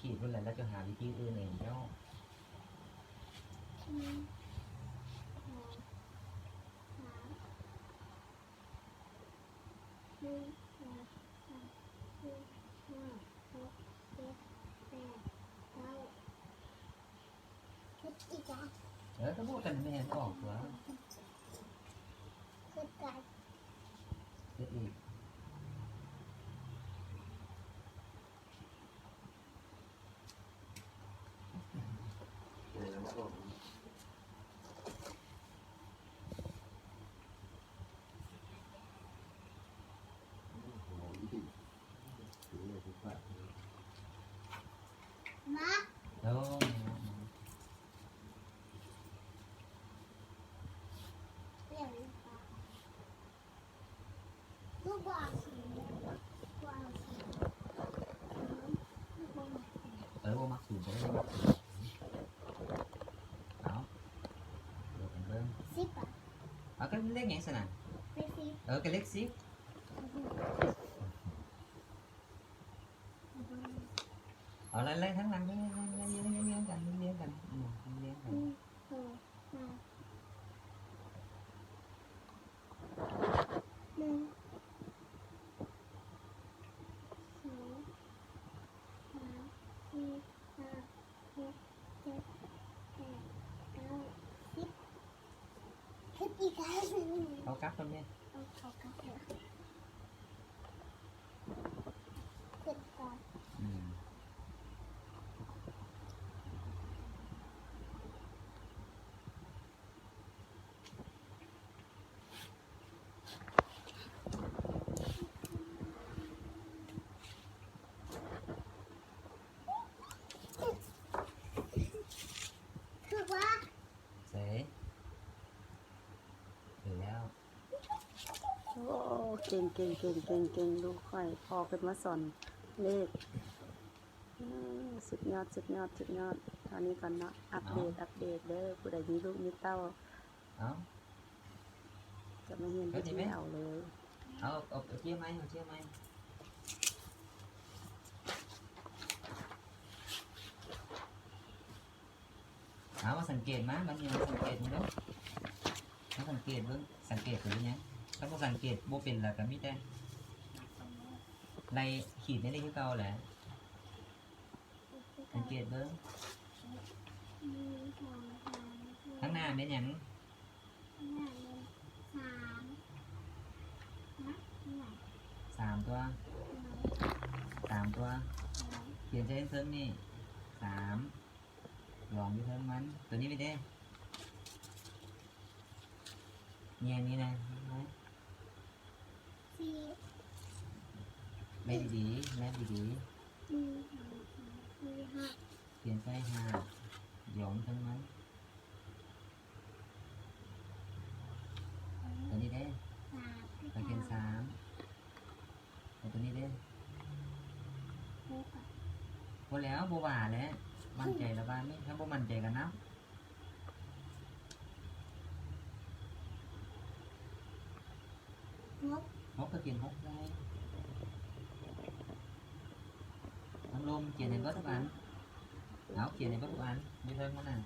ຂີດພຸ້ນແຫຼະ ແລ້ວຈະຫາວິທີອື່ນເອງເຈົ້າ. ໜຶ່ງ ສອງ ສາມ ສີ່ ຫ້າ ຫົກ ເຈັດ ແປດ ເກົ້າ. ເອີ ກະບອກກັນແມ່ນອອກຕົວະ. ເຮັດອີກ. ມາ ໂອ້ ເອີ ບໍ່ມັກສູນ ບໍ່ໄດ້ມັກສູນ. ເອົາ ເບິ່ງ ສິບ ອະ ເອົາ ກໍເລກຫຍັງຊັ້ນນະ? ເລກສິບ. ເອີ ກໍເລກສິບ. ເອົາ ໄລ່ໆ ທາງຫຼັງ ລຽງໆ ລຽງໆ ລຽງໆ ລຽງໆ ກັນ ລຽງໆ ກັນ ອືມ ລຽງໆ ກັນ. ໜຶ່ງ ສອງ ສາມ ໜຶ່ງ ສອງ ສາມ ສີ່ ຫ້າ ຫົກ ເຈັດ ແປດ ເກົ້າ ສິບ. ເຮັດອີກແລ້ວ. ເອົາກັບກ່ອນແມ່. ເອົາ ເອົາກັບແລ້ວ. ເຮັດກ່ອນ. ອືມ. ຖືກບໍ່? ໃສ່ ຖືກແລ້ວ. ໂອ້ ເກັ່ງໆ ເກັ່ງໆ ເກັ່ງໆ ລູກຂ້ອຍ ພໍ່ຂຶ້ນມາສອນເລກ. ອືມ ສຸດຍອດ ສຸດຍອດ ສຸດຍອດ. ເທົ່ານີ້ກ່ອນເນາະ ອັບເດດ ເອົາ ອັບເດດເດີ. ຜູ້ໃດມີລູກມີເຕົ້າ ເອົາ ກໍມາຮຽນວິທີເອົາເລີຍ. ເອົາ ເອົາ ເອົາເຈ້ຍໃໝ່ ເອົາເຈ້ຍໃໝ່. ເອົາ ມາສັງເກດມາ ບັດນີ້ມາສັງເກດເບິ່ງເດີ ມາສັງເກດເບິ່ງ. ສັງເກດເປັນຫຍັງ? ຄັນບໍ່ສັງເກດບໍ່ເປັນລະ ກໍມີແຕ່ໄລ່ຂີດໄດ້ຄືເກົ່າແຫຼະ. ສັງເກດເບິ່ງ ໜຶ່ງ ສອງ ສາມ ສີ່ ທາງໜ້າແມ່ນຫຍັງ? ສາມ ສາມຕົວ ສາມຕົວ. ຂຽນໃສ່ເທິງນີ້ ສາມ ລອງຢູ່ເທິງມັນ ຕົວນີ້ໄປເດ້ ແຍງນີ້ນະ. ສີ່ ແນບດີໆ ແນບດີໆ ໜຶ່ງ ສອງ ສາມ ສີ່ ຫ້າ ຂຽນໃສ່ ຫ້າ ຢອງເທິງມັນ ຕົວນີ້ເດ້ ສາມ ຂ້ອຍຂຽນ ສາມ ແລ້ວຕົວນີ້ເດ້ ຫົກ ພໍແລ້ວ ບໍ່ວ່າແຫຼະ ໝັ້ນໃຈລະບາດນີ້ ຄັນບໍ່ໝັ້ນໃຈກໍນັບ. ຫົກ ຫົກກໍຂຽນຫົກໃສ່ ນ້ຳລົມຂຽນໃຫ້ເບິດທຸກອັນ ເອົາ ຂຽນໃຫ້ເບິດທຸກອັນ ຢູ່ເທິງຫັ້ນນະ.